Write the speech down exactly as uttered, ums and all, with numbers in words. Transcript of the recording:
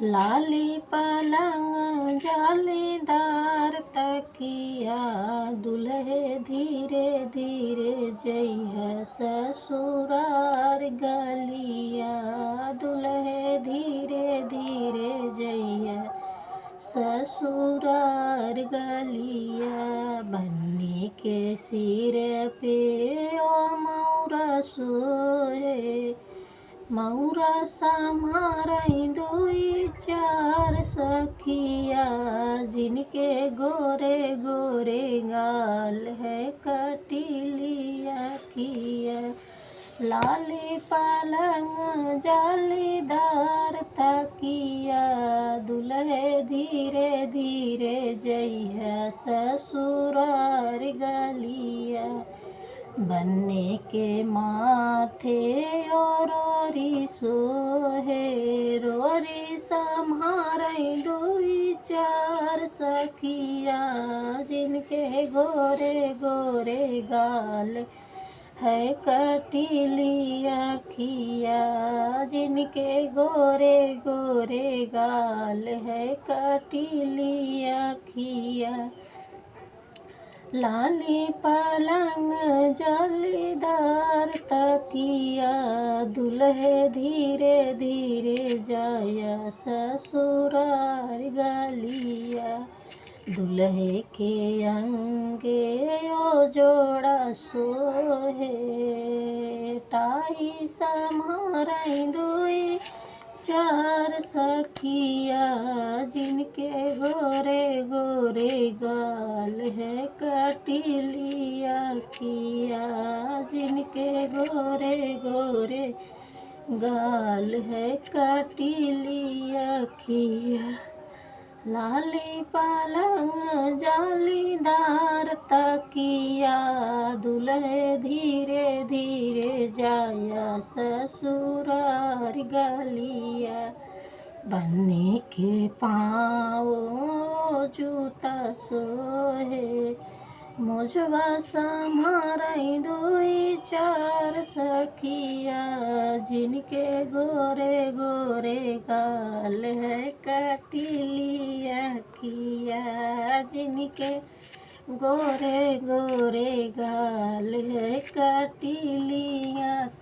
लाली पलंग जालीदार तकिया, दुलहे धीरे धीरे जइह ससुरार गलिया, दुलहे धीरे धीरे जइह ससुरार गलिया। बन्नी के सिर पे ओ मौरा सोहे, मौरा सम्हारइ दुइ चार सखिया, जिनके गोरे गोरे गाल है कटीली अखिया। लाली पलंग जालीदार तकिया, दुलहे धीरे धीरे जइह ससुरार गलिया। बन्नी के माथे ओ रोरी सोहे, रोरी सम्हारइ दुइ चार सखिया, जिनके गोरे गोरे गाल है कटीली अखिया, जिनके गोरे गोरे गाल है कटीली अखिया। लाली पलंग जालीदार तकिया, दुलहे धीरे धीरे जइह ससुरार गलिया। दुलहे के अंगे ओ जोड़ा सोहे, टाई सम्हारइ दुइ चार सखिया, जिनके गोरे गोरे गाल है कटीली अखिया, जिनके गोरे गोरे गाल है कटीली अखिया। लाली पलंग जालीदार तकिया, दुलहे धीरे धीरे जइह ससुरार गलिया। बन्नी के पाँव जूता सोहे, मोजवा सम्हारइ दुइ चार सखिया, जिनके गोरे गोरे गाल है कटीली अखिया, जिनके गोरे गोरे गाल है कटीली अखिया।